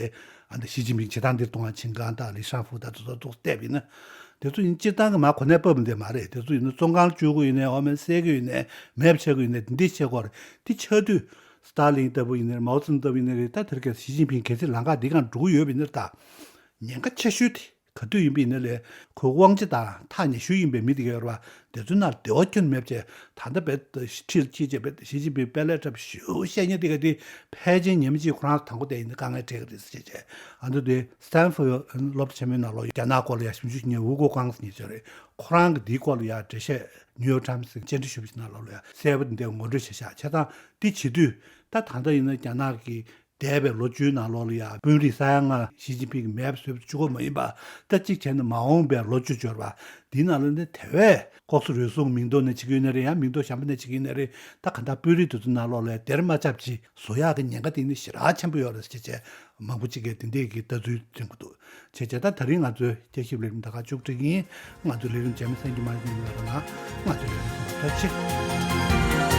ཨ་འདི་ཞི་ཅིན་ཕིང་བྱེད་སྟངས་འདིར་གཏོང་བ་ཆིན་ཀང་དང་ལི་ཤང་ཧྥུ་དང་དེ་ཚོ་ཐུག་བལྟས་པ་ཡིན་ན། དེ་ཚོ་ཡིན་སྤྱིར་བཏང་གི་མར་གོ་གནས་སྤར་བ་འདི་མ་རེད། དེ་ཚོ་ཡིན་ན་བཙོན་ཁང་བཅུག་གི་ཡིན་ནའི་འོ་མ་བསད་གི་ཡིན་ནའི་མེད་པ་བྱེད་གི་ཡིན་ནའི་འདི་འདྲས་བྱེད་དགོས་རེད། དེ་ཆགས་དུས་སི་ཏཱ་ལིན་ལྟ་བུ་ཡིན་ནའི་མའོ་ཙེ་ཏུང་ལྟ་བུ་ཡིན་ནའི་རེད། ད་དེ་རིང་ཁ་སང་ཞི་ཅིན་ཕིང་གལ་སྲིད་ལམ་ཁ་འདི་སྒང་འགྲོ་གི་ཡོད་པ་ཡིན་ན་ད། ཉེན་ཁ་ཆེ་ཤོས་དེ། ག་དུས་ཡིན་པ་ཡིན་ན་ལས་ཁོའི་དབང་ཆ་དང་ཐག་ཉེ་ཤོས་ཡིན་པའི་མི་དེ་ག་ཡོད་རེད་པ། དེ་ཚོའི་ནང་བདེ་བ་ཁྱོན་མེད་བྱས། ད་ལྟ་བས་ཁྲིད་ཁྲིད་བྱས་པའི་ཞི་ཅིན་ཕིང་དཔེ་ལས་འཁྲབ་ཞུ་བཤད་མཁན་དེ་ག་དེ་ཕལ་ཆེར་ཉི་མ་གཅིག་ཁོ་རང་དང་པོ་དེ་ཡིན་ན་དཀའ་ངལ་འཕྲད་ཀྱི་རེད་ཟེར་བྱས་བྱས། ཨ་འདི་དེ་སི་ཏན་ཕོར་སློབ་གྲྭ་ཆེན་མོའི་ནང་ལོགས་རྒྱ་ནག་སྐོར་ལ་ཡ་ཞིབ་འཇུག་བྱེད་མཁན་ཝུའུ་གོ་ཀང་ཟེར་མཁན་ཅིག་ཡོད་རེད། ཁོ་རང་གིས་འདིའི་སྐོར་ལ་ཡ་འགྲེལ་བཤད་ནིའུ་ཡོག་ཊའིམ་སི་གི་བཅར་འདྲི་ཞུས་པའི་ནང་ལོགས་ལ་ཡ་གསལ་པོ་འདི་འདྲ་ངོ་སྤྲོད་བྱས་ཤག་བྱས་ཙང་འདི་བྱེད་དུས་ད་ད་ལྟ་ཡིན་ན་རྒྱ་ནག་གི་འདས་པའི་ལོ་བཅུའི་ནང་ལོགས་ལ་ཡང་དཔོན་རིགས་ས་ཡ་ལྔ་ཞི་ཅིན་ཕིང་གིས་མེད་པ་བཟོས་པ་གཅིག་པོ་མ་ཡིན་པ། ད་གཅིག་བྱས་ན་མ་འོངས་པའི་ལོ་བཅུ་འབྱོར་བ་འདིའི་ནང་ལ་ནི་དེ་བས་ལྐོག་ཟ་རུལ་སུངས་མིང་འདོགས་ནས་བྱེད་ཀྱི་ཡོད་ན་རེད། ཡང་མིང་འདོགས་གཞན་པ་ནས་བྱེད་ཀྱི་ཡོད་ན་རེད། ད་ག་འདྲ་དཔོན་རིགས་དེ་ཚོའི་ནང་ལོགས་ལ་དེར་མ་ཆབ་ཅིག་བཟོ་ཡག་གི་ཉེན་ཁ་དེ་ནི་ཞེ་དྲག་ཆེན་པོ་ཡོད་རེད་ཟེར་བྱས་མང་པོ་ཅིག་གིས་དེ་འདྲས་ཀྱི་ལྟ་ཚུལ་འཛིན་གྱི་འདུག་བྱས་བྱས་ད་ད་རིང་ང་ཚོའི་བསྐྱར་ཞིབ་ལས་རིམ་ད་ག་མཇུག་སྒྲིལ་གྱི་ཡིན། ང་ཚོའི་ལས་རིམ་རྗེས་མ་གསན་རྒྱུ་མ་བརྗེད་ན་རོགས་གནང་། ང་ཚོའི་ལས་རིམ་ཚང་མ་ཐུགས་རྗེ་ཆེ།